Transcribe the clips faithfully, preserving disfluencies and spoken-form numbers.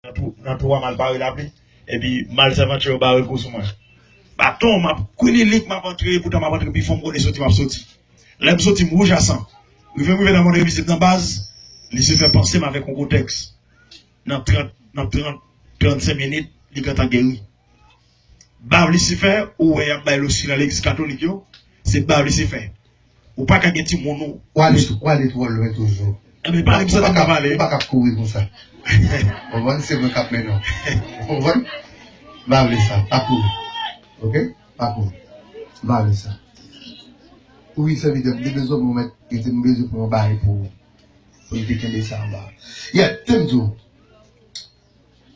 nan twou, nan twou a m al pare lapli. Epi malsèvant yo bare kou sou mwen. Baton, m ap kwililik, m ap antre, poutan m ap antre pi fon, m konnen soti, m ap soti. Lè m soti, m wouj a san. Rive m rive nan mòn envizib nan baz, Lisifè panse m avèk yon gwo tèks. Nan trant, nan trant, trannsenk minit, li gentan geri. Bav Lisifè, ou wè y ap bay losi nan legliz katolik yo, se bav Lisifè. Ou pa ka gen timoun ou. W ale, w ale twò lwen toujou. Enben, pale m santi m ka pale. Ou pa ka kouri konsa. Konprann? Se mwen k ap mennen w. Konprann? M pa vle sa. Pa kouri. Oke? Pa kouri. M pa vle sa. Wi, sèvitè, m te bezwen pou mèt, m bezwen pran yon bagay pou, pou m te kenbe sa anba. Yeah, te m di w.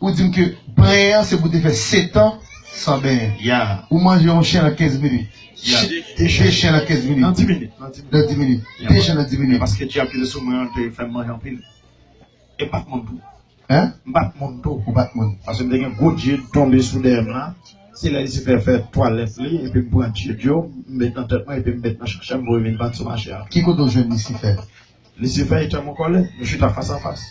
Ou di m ke benyen an se pou te fè setan san benyen. Yeah. Ou manje yon chen nan kenz minit. Yeah. Ch- De chen nan kenz minit. Nan dis minit. Nan dis minit. Nan dis minit. Yeah, de chen nan dis minit. Paske dyab ki te sou mwen an te fè m manje anpil. E m pa t moun tou. Hein? M pa t moun tou. Ou pa t moun. Paske m te gen gwo dye tonbe sou dèyè m la. Se lè Lisifè fè twalèt li, epi m pran dye dyo, m met nan tèt mwen, epi m met nan chache m, voye vin vann sou mache a. Ki kote w jwenn Lisifè? Lisifè etan mon kòlèg, nou chita fas a fas.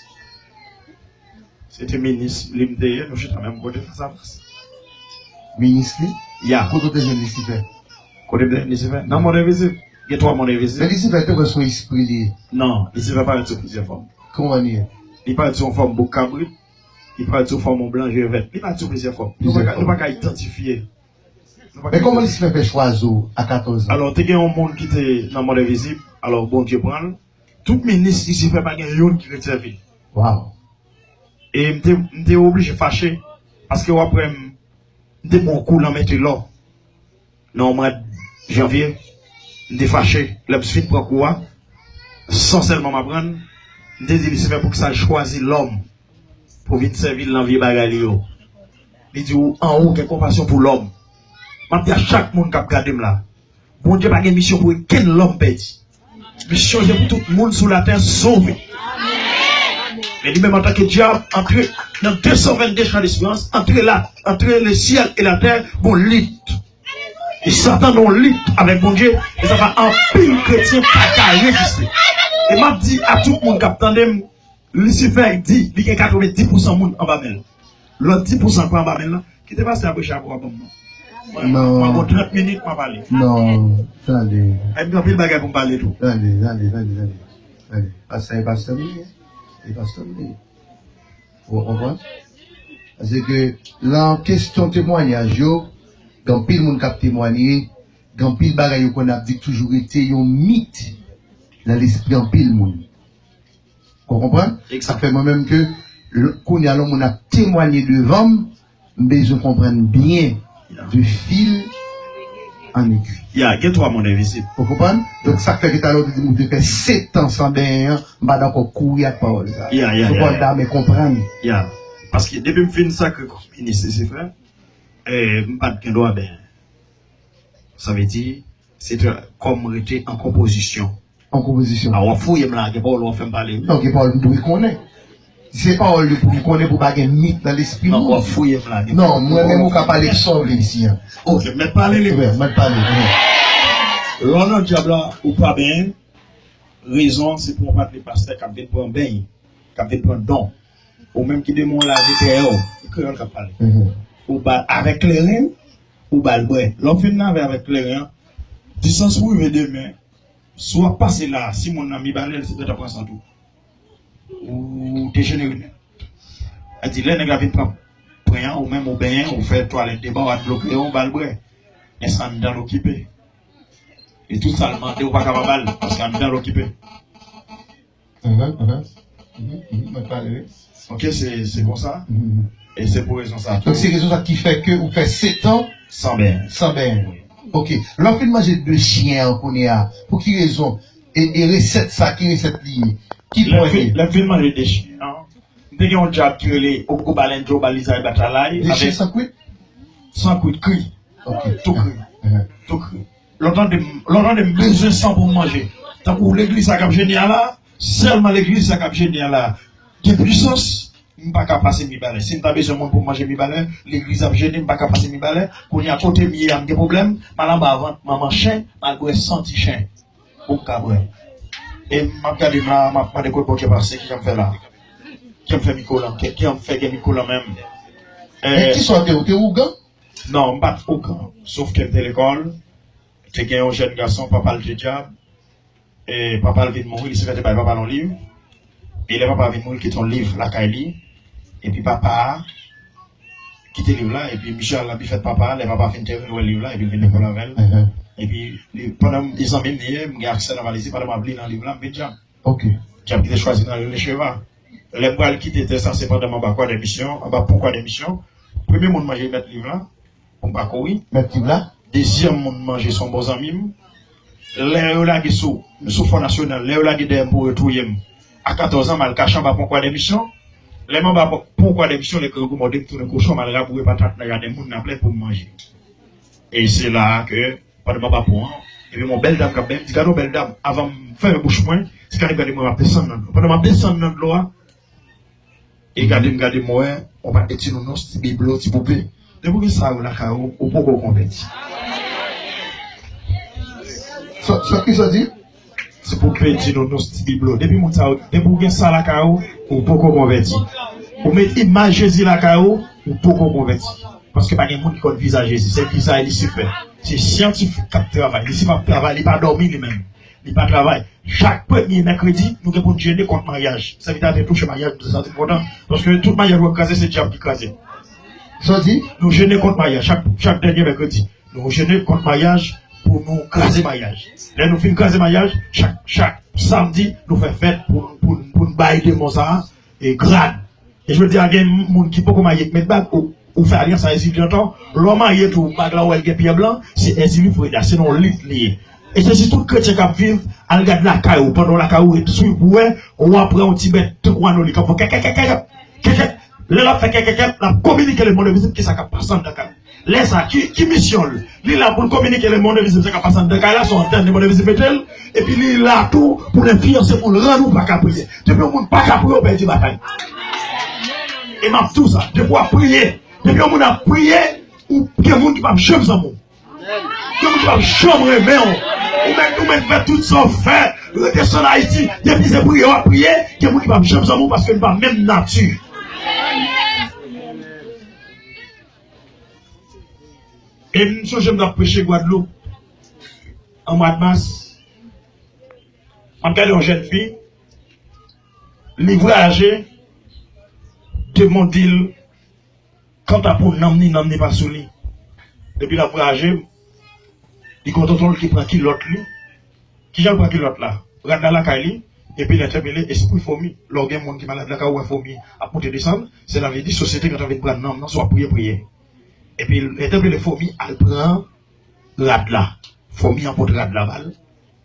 Se te minis li m te ye, nou chita menm kote fas a fas. Minis li? Ya. Kote w te jwenn Lisifè? Kote m te jwenn Lisifè? Nan mond envizib. Gen twa mond envizib. Men Lisifè te wè se yon espri li ye. Non, Lisifè parèt sou plizyè fòm. Kòman li ye? Li parèt sou yon fòm bouk kabrit, li parèt sou fòm yon blan je vèt. Li parèt sou plizyè fòm. Nou pa ka, nou pa ka idantifye. Men kòman Lisifè fè chwazi w a katòz an? Alò, te gen yon moun ki te nan mond envizib, alò Bondye pran l. Tout minis Lisifè pa gen youn ki ret sèvi l. Wow. E m te, m te oblije fache, paske w ap wè m, m te pran yon kou nan mete lò. Nan yon mwa janvye, m te fache. Lè m fin pran kou a, san sèlman m aprann, m te di Lisifè poukisa l chwazi lòm pou vin sèvi l nan vye bagay li yo. Li di, ou anwo gen konpasyon pou lòm. M ap di a chak moun k ap gade m la, Bondye pa gen misyon pou okenn lòm pèdi. Misyon se pou tout moun sou latè sove. Men li menm antanke dyab, antre nan de san vennde chan desperans, antre la, antre le syèl e latè, gon lit. E Satan nan yon lit avèk Bondye, e sa fè anpil kretyen pa ka reziste. E m ap di a tout moun k ap tande m, Lisifè di li gen katrevenndis pousan moun anba men l. Lòt dis pousan k pa anba men l lan, kite pastè a preche apre w a ban m nan. Mwen, non. Mwen gon trant minit, mwen pale. Non, tande. E m gen anpil bagay pou m pale tou. Tande, tande, tande, tande. Tande. Pastè, e pastè m li ye. E pastè m li ye. Ou konprann? Paske lan kesyon temwayaj yo, gen anpil moun k ap temwaye, gen anpil bagay yo konn ap di k toujou rete yon mit nan lespri anpil moun. Ou konprann? Sa fè mwen menm ke l- kounye a lè yon moun ap temwaye devan m, m bezwen konprann byen de fil an egi. Ya, gen twa mond envizib. Ou konprann? Donk sa k fè ke talè ou te di m ou te fè sèt an san benyen an, m pa dakò kouri ak pawòl sa. Ya, ya, ya, ya. Pawòl la, men konprann. Ya. Paske depi m fin sakre kòm minis Lisifè, eh, m pa t gen dwa benyen. Sa vle di, se te kòm rete an konpozisyon. An konpozisyon. A, w ap fouye m la, gen pawòl w ap fè m pale. Non, gen pawòl m dwe konnen. Se pawòl li pou m konnen pou pa gen mit nan lespri moun. Non, w ap fouye m la, gen pawòl. Non, mwen menm ou ka pale k sa w vle isi an. Ok, mèt pale li. Mèt pale. Lè w nan dyab la, ou pa benyen, rezon se pou yon patnè pastè k ap vin pran beny, k ap vin pran don. Ou menm ki demon lave dèyè w, e kreyòl k ap pale. Ou ba avèk kleren, ou ba l bwè. Lè w fin lave avèk kleren an, distans pou rive demen, si w ap pase la, si moun nan mibalè, l se gentan pran san tou. Ou dejenere nèt. Sa di, lè nèg la vin pran pwen an, ou menm ou benyen, ou fè twalèt devan, ou adloke, ou ba l bwè. Men se anndan l okipe. E tout sa l mande, ou pa ka pa ba l, paske anndan l okipe. Mhm, mhm. Mhm, mhm, mwen pale, wi. Ok, se, se konsa. Mhm. E se pou rezon sa tou. Donk, se rezon sa ki fè ke ou fè sèt an san benyen. San benyen. Wi. Ok. Lè w fin manje de chen an kounye a, pou ki rezon? E, e resèt sa, ki resèt li ye? Ki pwen li ye? Lè m fin manje de chen an, m te gen yon dyab ki rele Ogobalendjo, Balizay, Batalay. De chen san kwit? San kwit, kri. Ok. Tou kri. Mhm. Tou kri. Lè w tande m, lè w tande m bezwen san pou m manje. Tankou legliz sa k ap jene a la, sèlman legliz sa k ap jene a la gen pwisans, m pa ka pase mibalè. Si m ta bezwen moun pou m manje mibalè, legliz ap jene, m pa ka pase mibalè. Kounye a kote m ye a, m gen pwoblèm, m al anba vant manman chen, m al bwè san ti chen pou m ka bwè. E m ap gade m la, m ap mande kot Bondye pase, kisa m fè la? Ki jan m fè mikwo lan? Ki, ki jan m fè gen mikwo lan menm? Men kisa w te, ou te ougan? Non, m pa t ougan. Sof ke m te lekòl, te gen yon jèn gason, papa l te dyab. E papa l vin mouri, Lisifè te bay papa l yon liv. E lè papa vin mouri, l kite yon liv lakay li. Epi papa a kite liv la, epi misye al nan bifèt papa a, lè papa fin tèren, l wè liv la, epi l vin lekòl avè l. Epi, li, pandan m, e zanmi m li ye, m gen aksè nan valiz li, pandan m ap li nan liv la, m vin dyab. Ok. Dyab ki te chwazi m nan rele Cheva. Lè m pral kite tè sa, se pandan m anba Kwa dè Misyon, anba pon Kwa dè Misyon. Premye moun manje mèt liv la, pou m pa kouri. Mèt liv la. Dezyèm moun manje se yon bon zanmi m. Lè yo lage sou, sou Fò Nasyonal, lè yo lage dèyè m pou yo touye m, a katòz an, m al kache anba pon Kwa dè Misyon. Lè m anba pon, pon Kwa dè Misyon, lè grangou mòde m tounen kochon, m al raboure patat nan jaden moun nan plè pou m manje. E se la a ke pandan m ap pran pon an, epi yon bèl dam k ap bay m, di, "Gade yon bèl dam." Avan m fèmen bouch mwen, ti kanib gade mwen, m ap desann nan dlo. Pandan m ap desann nan dlo a, e gade m, gade m wè yon pakèt ti nounous, ti biblo, ti poupe. Depi w gen sa yo lakay ou, ou poko konvèti. Sa, sa ki sa di? Ti poupe, ti nounous, ti biblo. Depi moun sa yo, depi w gen sa lakay ou, ou poko konvèti. Ou met imaj Jezi lakay ou, ou poko konvèti. Paske pa gen moun ki konn vizaj Jezi. Se vizaj Lisifè. Se syantifik k ap travay. Lisifè ap travay, li pa dòmi li menm. Li pa travay. Chak premye mèkredi, nou gen pou n jene kont maryaj. Sèvitè a te touche maryaj, m te santi m kontan. Paske tout maryaj w ap kraze, se dyab ki kraze. Sa w di? Nou jene kont maryaj chak, chak dènye mèkredi. Nou jene kont maryaj pou nou kraze maryaj. Lè nou fin kraze maryaj, chak, chak samdi, nou fè fèt pou, pou, pou n bay demon sa a, e, grad. E jodi a, gen moun ki poko marye k met bag, ou, ou fè alyans a Ezili antan, lè w marye tou, bag la ou wè l gen pyè blan, se Ezili Freda, se nan yon lit li ye. E se si tout kretyen k ap viv, al gad lakay ou, pandan w lakay ou, ret swiv pou wè, w ap wè yon ti bèt tankou anolik k ap fè kèkèkèkèk, kèkèk. Lè l ap fè kèkèkèk, l ap kominike lemonn envizib kisa k ap pase anndan kay ou. Lè sa, ki, ki misyon l? Li la pou l kominike lemonn envizib sa k ap pase anndan kay la, se yon antèn lemonn envizib mete l, epi li la tou pou l enfliyanse moun, rann ou pa ka priye. Depi yon moun pa ka priye, ou pèdi batay. E m ap di w sa, depi w ap priye, depi yon moun ap priye, ou gen moun ki p ap janm zanmi w. Gen moun ki p ap janm renmen w. Ou mèt, ou mèt fè tout sa w fè, rete san Ayiti, depi se priye w ap priye, gen moun ki p ap janm zanmi w paske n pa menm nati. E m sonje m t ap preche Gwadloup an mwa mas. M ap gade yon jèn fi, li vwayaje, demon di l, kanta pou nanm ni, nanm ni pa sou li. Depi l ap vwayaje, li gen yon tonton l ki pran kilòt li. Kijan l pran kilòt la? Rad la lakay li, epi l entèpele espri fomi. Lè w gen moun ki malad lakay ou, wè fomi ap monte desann, se la vle di sosyete gentan vin pran nanm nan, si w ap priye, priye. Epi l entèpele fomi, al pran rad la. Fomi an pot rad la ba l.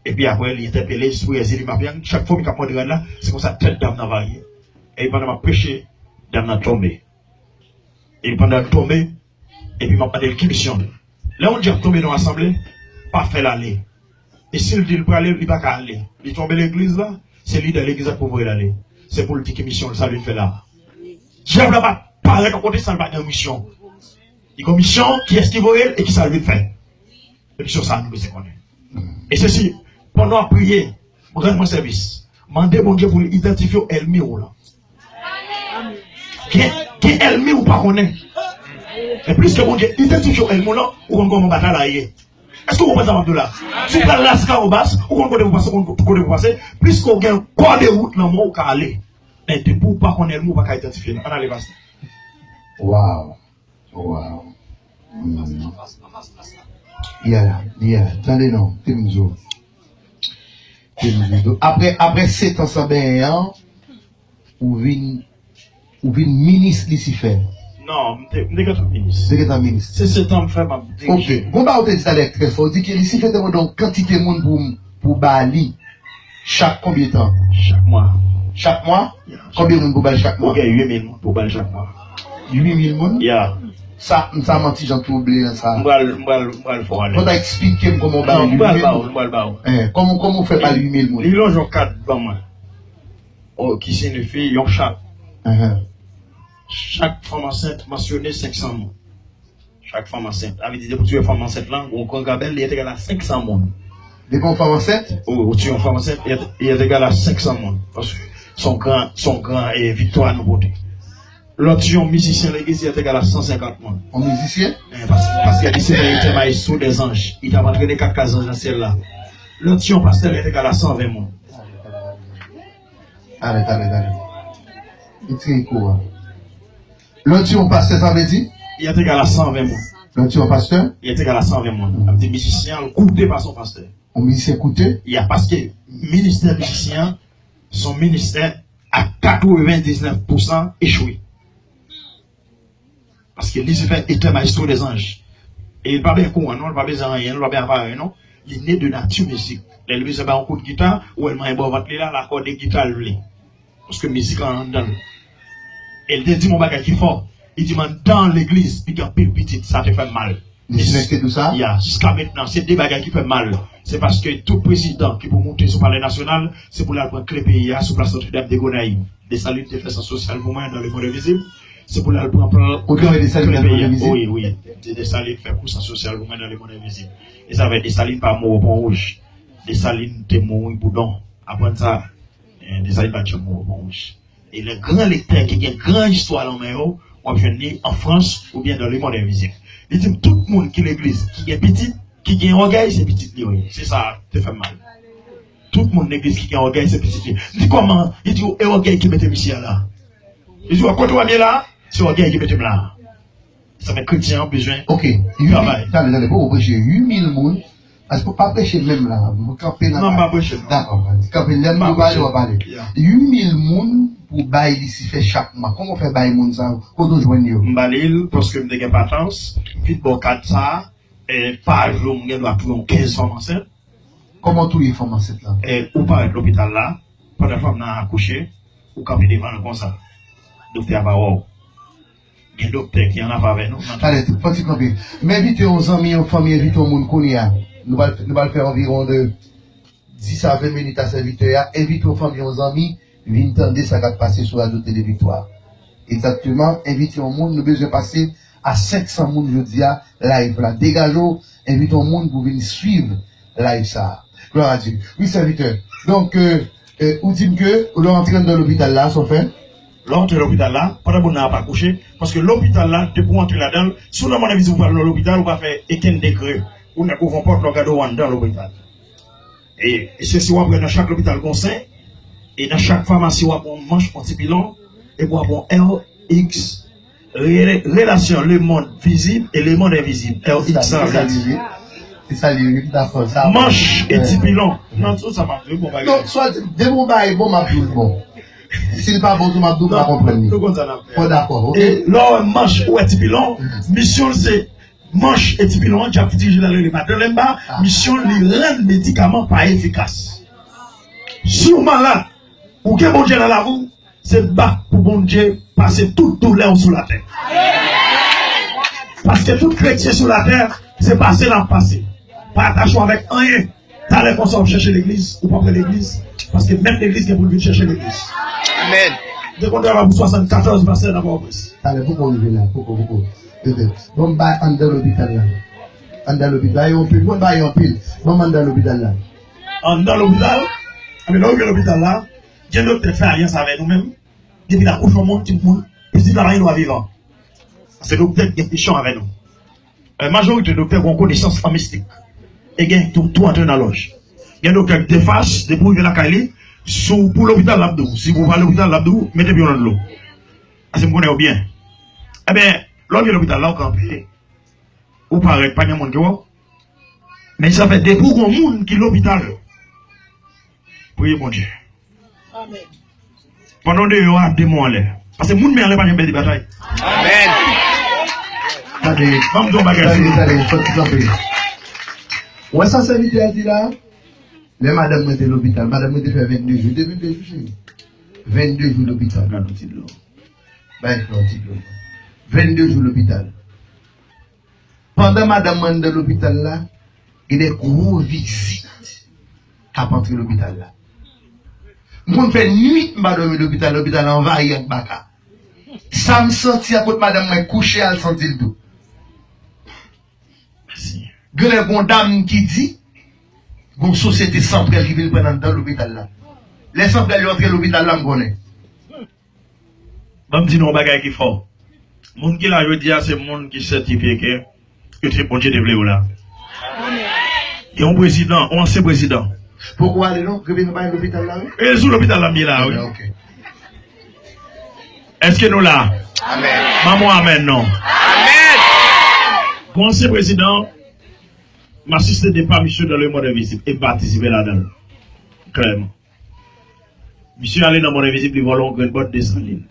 Epi apre, li entèpele espri Ezili Mapyang. Chak fomi k ap mòde rad la, se konsa tèt dam nan varye. Epi pandan m ap preche, dam nan tonbe. Epi pandan l tonbe, epi m ap mande l ki misyon l. Lè yon dyab tonbe nan yon asanble, pa fè l ale. E si l di l prale, li pa ka ale. Li tonbe legliz la, se lidè legliz la k pou voye l ale. Se pou l di ki misyon l, sa l vin fè la. Dyab la pa parèt yon kote san l pa gen yon misyon. Li gen yon misyon, kiyès ki voye l e kisa l vin fè. Se misyon sa a nou bezwen konnen. E se si, pandan w ap priye, rann mwen sèvis. Mande Bondye pou l idantifye w ènmi w lan. Gen, gen ènmi ou pa konnen. Men plis ke Bondye idantifye w ènmi w lan, ou konn kòman batay la ye. Èske w konprann sa m ap di w la? Si w pral Las Cahobas, ou konn kote pou pase, ou konn kote pou pase. Plis ke w gen kòdewout nan men w, ou ka ale. Men depi w pa konn ènmi w, ou pa ka idantifye l. Ann ale, pastè. Wow. Wow. Mm. Yeah, yeah. Tande non, te m di w. Te m di w. Apre, apre sèt an san benyen an, ou vin, ou vin minis Lisifè. Non, m te, m te gentan minis. Te gentan minis. Se sèt an m fè m ap dirije. Ok. Gon bagay ou te di talè k trè fò. Ou di ke Lisifè te mande yon kantite moun pou, pou ba li. Chak konbyen tan? Chak mwa. Chak mwa? Yeah. Konbyen moun pou ba l chak mwa? Ou gen uit mil moun pou ba l chak mwa. Uit mil moun? Yeah. Sa, sa manti jan twouble nan sa. M pral, m pral, m pral fè w ale. Fò w ta eksplike m kòman w ba l uit mil moun. Non, m pral ba w, m pral ba w. Eh, kòman, kòman w fè ba l uit mil moun? Li lonje yon kat ban mwen. O, ki siyifi yon chat. Ahan. Chak fanm ansent mansyone senk san moun. Chak fanm ansent. Sa vle di, depi w tiye fanm ansent lan, yon gran gabèl, li egal a senk san moun. Depi yon fanm ansent? Wi, ou tiye yon fanm ansent, li, li egal a senk san moun. Paske Se yon gran, se yon gran eh, viktwa nou pote. Lòt yon mizisyen legliz, li te egal a san senkant moun. Yon mizisyen? Eh, pas- paske li se te maestro des anges. Li t ap antrene kat kazanj nan syèl la. Lòt yon pastè, li te egal a san ven moun. Tande, tande, tande. Li tire kou a. Lòt yon pastè, sa vle di? Li te egal a san ven moun. Lòt yon pastè? Li te egal a san ven moun. Ap di mizisyen an koute pa son pastè. Yon mizisyen koute? Ya, paske ministè mizisyen an, se yon ministè a katrevendiznèf pousan echwe. Paske Lisifè e tè maestro dèzanj. E li pa bezwen kouran non, li pa bezwen anyen, li pa bezwen aparèy non. Li ne de nati mizik. Lè li bezwen bay yon kout gita, ou wè l manyen bò vant li la, l akòde gita l vle. Paske mizik lan anndan l. E li te di m yon bagay ki fò. Li di m anndan legliz, li gen anpil pitit, sa te fè m mal. Misye te di w sa? Ya, jiska mentnan, se de bagay ki fè m mal. Se paske tout prezidan ki pou moute sou palè nasyonal, se pou l al pran kle peyi a sou plas Notre Dame de Gonayiv. Desalin te fè sa sosyal pou mwen nan lemonn envizib. Se pou l al pran plan. Ou te wè Desalin nan lemonn envizib? Wi, wi. Desalin fè kou sa sosyal pou mwen nan lemonn envizib. E sa fè Desalin pa mouri pon wouj. Desalin te mouri pou don. Aprann sa. Desalin pa t janm mouri pon wouj. E lè gran lektè ki gen gran istwa nan men yo, w ap jwenn li an Frans oubyen nan lemonn envizib. Li di m tout moun ki legliz ki gen pitit, ki gen ògèy, se pitit li yo ye. Se sa te fè m mal. Tout moun legliz ki gen ògèy, se pitit li. M di kòman? Li di e ògèy ki mete misye a la. Li di w kote w ap ye la, se ògèy ki mete m la. Sa fè kretyen an bezwen travay. Tande, tande, poko preche uit mil moun. Paske w pa preche menm la. Mwen kanpe nan. Non, m pa preche non. Dakò. Kanpe lè m pale w ap pale. Uit mil moun pou bay Lisifè chak mwa. Kòman w fè bay moun sa yo? Kote w jwenn yo? M ba li l paske m te gen patans. M fin ba w kad sa. Pa jou m gen dwa touye yon kenz fanm ansent. Kòman w touye fanm ansent lan? Ou parèt lopital la. Pandan fanm nan akouche, ou kanpe devan l konsa. Doktè a pa wè w. Gen doktè ki annafè avè nou. Talè, fò ti kanpe. M envite yon zanmi, yon fanmi, envite yon moun kounye a. Nou pral, nou pral fè anviwon de dis a ven minit a sèvitè a. Envite yon fanmi, yon zanmi, vin tande sa k ap pase sou Radyo Tele Viktwa. Egzakteman, envite yon moun, nou bezwen pase a senk san moun jodi a, live la. Degaje w, envite yon moun pou vin swiv live sa a. Glwa a Dye. Wi, sèvitè. Donk, euh, euh, ou di m ke lè w antre anndan lopital la, sa w fè? Lè w antre lopital la, pandan moun nan ap akouche, paske lopital la, depi w antre ladan l, si w nan mòn envizib ou pral nan lopital, ou pa fè okenn degre. Ou nèk ouvè yon pòt, lè w gade w anndan lopital. E, e se si w ap wè nan chak lopital gon sen, e nan chak famasi w ap wè yon manch, yon ti pilon, epi w ap wè yon R X, rele- relasyon lemonn vizib e lemonn envizib, R X sa vle di. Se sa li ye, wi, m dakò. Sa manch e ti pilon. Non, tout sa m ap di w bon bagay. Non, swa depi w bay bon, m ap di w bon. Si l pa bon tou, m ap di w m pa konprann li. Nou konn sa n ap fè. Bon, dakò, ok. E lè w wè manch ou wè ti pilon, misyon l se manch e ti pilon an, dyab ki dirije l la rele Madan Lenba, misyon li rann medikaman pa efikas. Si w malad, ou gen Bondye nan lavi w, se bat pou Bondye pase tout doulè w sou latè. Paske tout kretyen sou latè, se pase n ap pase. Pa atache w avèk anyen. Talè konsa w ap chèche legliz, ou p ap wè legliz, paske menm legliz gen pou l vin chèche legliz. Amèn. Te konn travay pou swasannkatòz pastè nan Pòtoprens. Talè, poko rive la, poko, poko. Tete. Bon, m bay anndan lopital la. Anndan lopital la, yo anpil, mwen bay yo anpil. Bon, m anndan lopital la. Anndan lopital? Anben, lè w rive lopital la, gen doktè k fè alyans avè nou menm. Depi l akouche yon moun, timoun, pitit la pa gen dwa vivan. Paske doktè gen kesyon avè nou. Majorite doktè gen yon konesans an mistik. E gen tou, tou antre nan lòj. Gen doktè k defas, depi w rive lakay li, si w pou lopital l ap di w, si w pa lopital l ap di w, mete pye w nan dlo. Paske m konnen yo byen. Enben, lè w vin lopital la, w kanpe, ou parèt, pa gen moun ki wè w. Men sa fè depi w gen yon moun ki lopital, priye Bondye. Pandan w deyò a, demon anlè. Paske moun men anlè pa janm pèdi batay. Amèn. Tande, ban m di w yon bagay sou. Tande, tande, fò ti kanpe. Ou wè sa sèvitè a di la? Lè madanm mwen te lopital, madanm mwen te fè vennde jou. Te vennde jou, cheri? Vennde jou lopital. Gad yon ti dlo. Bay frè yon ti dlo. Vennde jou lopital. Pandan madanm mwen anndan lopital la, gen de gwo vizit k ap antre lopital la. M konn fè nwit m pa dòmi lopital, lopital la anvayi ak baka. Sa m santi a kot madanm mwen kouche a, l santi l tou. Genlè gon dam ki di, gon sosyete sanprèl ki vin pran l anndan lopital la. Lè sanpral yo antre lopital la, m konnen. Ban m di nou yon bagay ki fò. Moun ki la jodi a, se moun ki sètifye ke, ke se Bondye te vle yo la. Gen yon prezidan, yon ansyen prezidan. Poko ale non, kenbe nou bay lopital la, wi. E sou lopital la m ye la, wi. Ok. Èske nou la? Amèn. Ban m yon amèn non. Amèn. Yon ansyen prezidan, m asiste depa misye dans le monde invisible e m patisipe ladan l. Klèman. Misye ale nan mond envizib, li vòlè yon grenn bòt Desalin.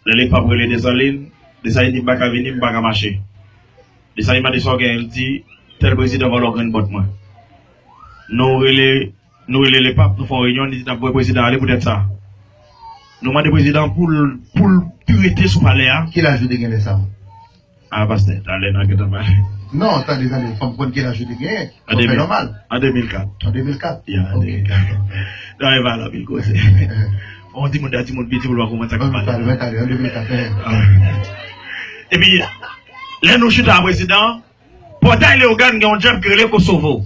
Lè Lepap rele Desalin, Desalin di, "M pa ka vini, m pa ka mache." Desalin mande sa w genyen, li di, "Tèl prezidan vòlè yon grenn bòt mwen." Nou rele, nou rele Lepap, nou fè yon reyinyon, li di n ap voye prezidan ale poutèt sa. Nou mande prezidan pou l, pou l rete sou palè a. Ki laj ou te gen lè sa a? A, pastè, talè n a gentan pale. Non, tande, tande, fò m konn ki laj ou te genyen. An de mil, nòmal. An de mil kat. An de mil kat? Ya, an de mil kat. Nan, e pa la pil koze. On timoun, de timoun piti pou l pa konprann sa k ap pale. An de mil kat, an de mil kat, eh. Epi, lè nou chita a prezidan, Pòtay Leyogàn gen yon djab ki rele Kosovo.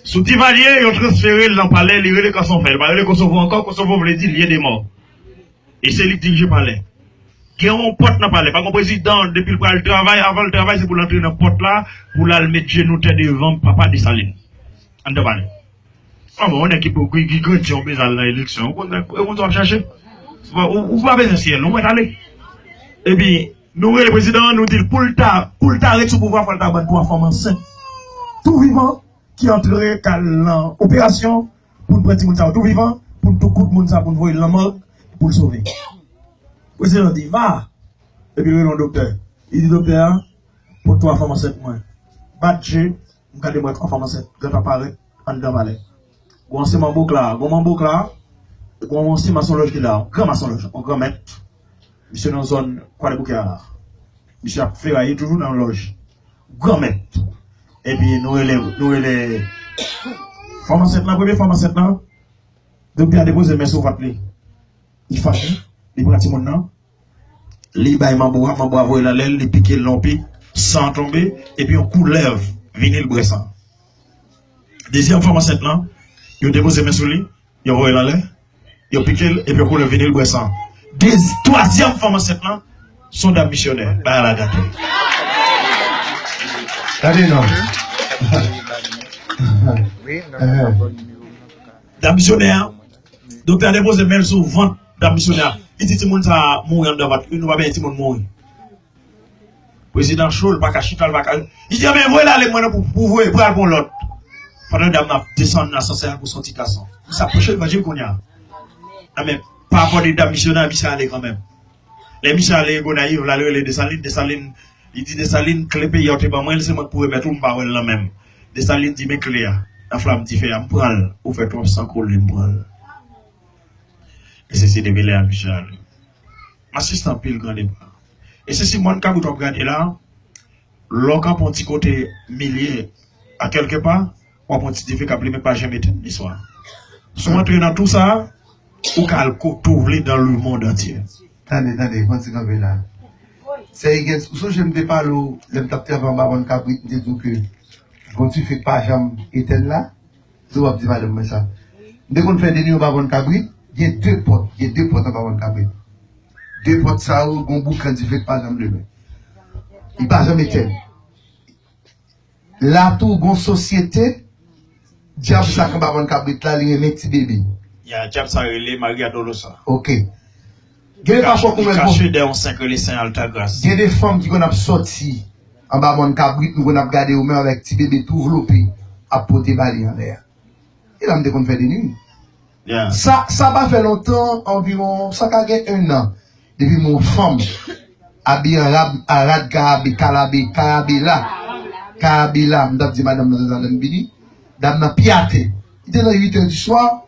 Sou Divalye, yo transfere l nan palè, li rele Kanson Fè. Li pa rele Kosovo ankò, Kosovo vle di lye de mò. E se li k dirije palè. Gen yon pòt nan palè. Pa gen prezidan, depi l pral travay, avan l travay, se pou l antre nan pòt la, pou l al met jenou tè devan papa Desalin. Anndan palè. An bon, yon nèg ki, ki, ki grandi, yon bezwen al nan eleksyon. Ou konn, ou konn sa w ap chache. Ou, ou, ou pa bezwen syèl, non, ou mèt ale. Epi, nou rele prezidan an, nou di l pou l ta, pou l ta ret sou pouvwa, fò l ta ban n twa fanm ansent. Tou vivan, ki antre k al nan operasyon pou n pran timoun sa yo tou vivan, pou n tou kout moun sa pou n voye l nan mòg pou l sove. Prezidan di, "Va!" Epi l rele yon doktè. Li di doktè a, "Pot twa fanm ansent mwen." Bat je, m gade m wè twa fanm ansent gentan parèt anndan palè. Gon se manbouk la, gon manbouk la, gon se masonlòj ki la, yon gran masonlòj, yon gran mèt. Misye nan zòn Kwadèboukè a la. Misye ap feraye toujou nan lòj. Granmèt. Epi nou rele, nou rele fanm ansent lan, premye fanm ansent lan, doktè a depoze men sou vant li. Li fache, li pran timoun nan, li bay manbo a, manbo a voye l anlè l, li pike l nan yon pik, san an tonbe, epi yon koulèv vini l bwè san. Dezyèm fanm ansent lan, yo depoze men sou li, yo voye l anlè, yo pike l, epi yo koule vini l bwè san. De, twazyèm fanm ansent lan, se yon dam misyonè. Bagay la gate. Gade non. Dam misyonè a, doktè a depoze men l sou vant dam misyonè a. Li di timoun sa a mouri anndan vant li, nou pa benyen timoun mouri. Prezidan cho, l pa ka chita, l pa ka. Li di, "Anben, voye l ale, mwen, non, pou, pou voye, pral pran lòt." Pandan dam nan ap desann nan asansè a pou sòti gason. Sa preche levanjil kounye a. Anben, pa rapò de dam misyonè, misye ale kanmenm. Lè misye ale Gonayiv, l al rele Desalin, Desalin, li di Desalin, "Kle peyi a w te ban mwen, se mwen k pou remèt ou, m pa wè l nan men m." Desalin di, "Men kle a, nan flanm dife a, m pran l, ou fè twòp san koule, m pran l." E se, se depi lè a, misye ale. M asiste anpil gran depa. E se si mòn kabrit w ap gade la, lè w kanpe yon ti kote milye a kèlke pa, w ap wè yon ti dife k ap limen, pa janm etenn li swa. Si w antre nan tou sa a, ou ka al kote w vle dans le monde entier. Tande, tande, fò n ti kanpe la. Sè Higgins, ou sonje m te pale w, lè m t ap travay anba mòn kabrit, m te di w ke gon dife k pa janm etenn la? Se w ap di madanm mwen sa. M te konn fè de nwi anba mòn kabrit, gen de pòt, gen de pòt anba mòn kabrit. De pòt sa yo, gon boukan dife k pa janm limen. Li pa janm etenn. La tou, gon sosyete, dyab sa k anba mòn kabrit la, li renmen ti bebe. Ya, dyab sa rele Maria Dolosa. Ok. Gen de pafwa ou konn wè gon. Li kache dèyè yon sen k rele Sen Altagras. Gen de fanm ki konn ap sòti anba mòn kabrit, nou konn ap gade yo menm avèk ti bebe tou vlope, ap pote ba li anlè a. E la m te konn fè de nwi. Yeah. Sa, sa pa fè lontan, anviwon, sa ka gen en an, depi m wè yon fanm abiye an rad, an rad karabe, kalabe, karabela, karabela, m t ap di madanm nan, "Talè m vini." Dam nan pi atè. Li te nan uit è di swa,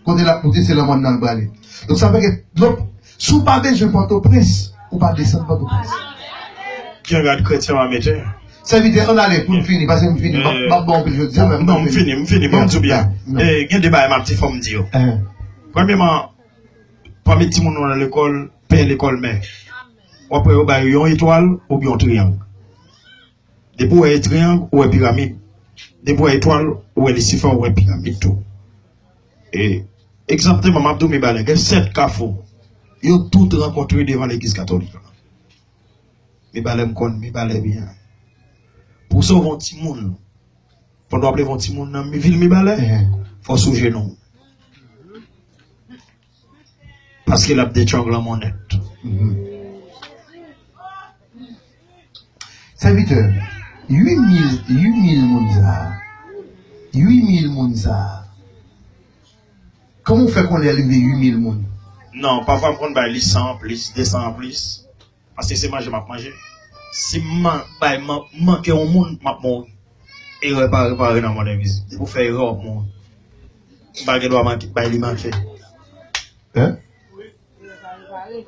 kote l ap moute, se nan mòn nan l prale. Donk, sa fè ke, donk, si w pa bezwen Pòtoprens, ou pa desann Pòtoprens. Gen rad kretyen w a mete. Sèvitè, ann ale pou n fini, paske m fini. M ap, m ap ba w anpil jodi a, men m fini. Non, m fini, m fini. Ban m di w byen. Eh, gen de bagay m ap di, fò m di yo. Premyeman, pami timoun nou nan lekòl, pè lekòl mè. W ap wè yo ba yo yon etwal oubyen yon triyang. Depi w wè triyang, ou wè piramid. Depi w wè etwal, ou wè Lisifè, ou wè piramid tou. E Egzakteman, m ap di w Mibalè, gen sèt kafou. Yo tout rankontre devan legliz katolik la. Mibalè m konn Mibalè byen. Pou w sove yon timoun, pandan w ap leve yon timoun nan vil Mibalè, fò w sou jenou w. Paske l ap detrangle monnèt. Sèvitè, uit mil, uit mil moun sa a, uit mil moun sa a, kòman w fè konnen l rive uit mil moun? Non, pafwa m konn bay li san anplis, de san anplis. Paske se manje m ap manje. Si m man- bay man- manke yon moun, m ap mouri. Erè pa repare nan mond envizib. Depi w fè erè, w ap mouri. M pa gen dwa manke, bay li manke. Hein?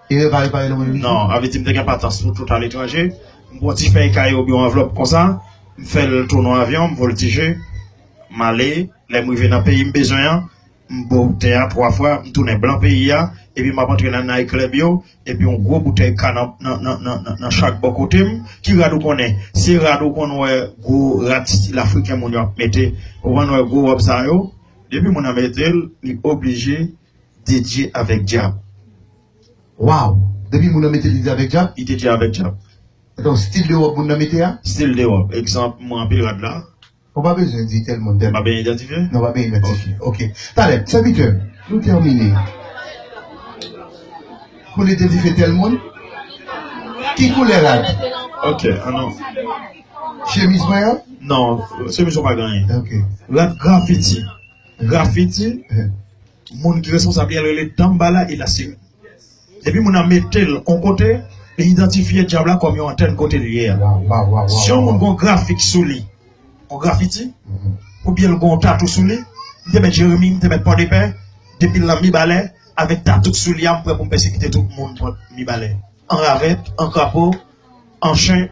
Erè pa repare nan mond envizib? Non, avè di m te gen patans pou tout aletranje. M pran ti fèy kaye oubyen yon anvlòp konsa, m fè l tounen yon avyon, m voltije, m ale, lè m rive nan peyi m bezwen an, m bo tè a twa fwa, m tounen blan peyi a, epi m ap antre nan night club yo, epi yon gwo boutèy ka nan, nan, nan, nan, nan, nan chak bò kote m, ki rad ou konnen? Se rad ou konn wè gwo rad stil afriken moun yo ap mete, ou konn wè gwo wòb sa yo, depi moun nan mete l, li oblije dedye avèk dyab. Waw! Depi moun nan mete l, li dedye avèk dyab? Li dedye avèk dyab. Donk, stil de wòb moun nan mete a? Stil de wòb. Egzanp, mwen anpil rad la. Ou pa bezwen di tèl moun, tèl moun. M pa bezwen idantifye? Non, ou pa bezwen idantifye. Ok. Talè, sèvitè, nou tèmine. Koulè de dife tèl moun? Ki koulè rad? Ok, anon. Chemiz mwen an? Non, chemiz ou pa gen anyen. Ok. Rad grafiti. Grafiti, moun ki responsab li a rele Dambala e Lasirèn. Depi moun nan mete l yon kote, li idantifye dyab la kòm yon antèn kote l ye a. Si yon moun gen yon grafik sou li, yon grafiti, oubyen l gen yon tatou sou li, m te mèt Jeremi, m te mèt Pòdepè, depi l nan Mibalè, avèk tatou k sou li a, m prè pou m pèsekite tout moun Mibalè. An ravèt, an krapo, an chen,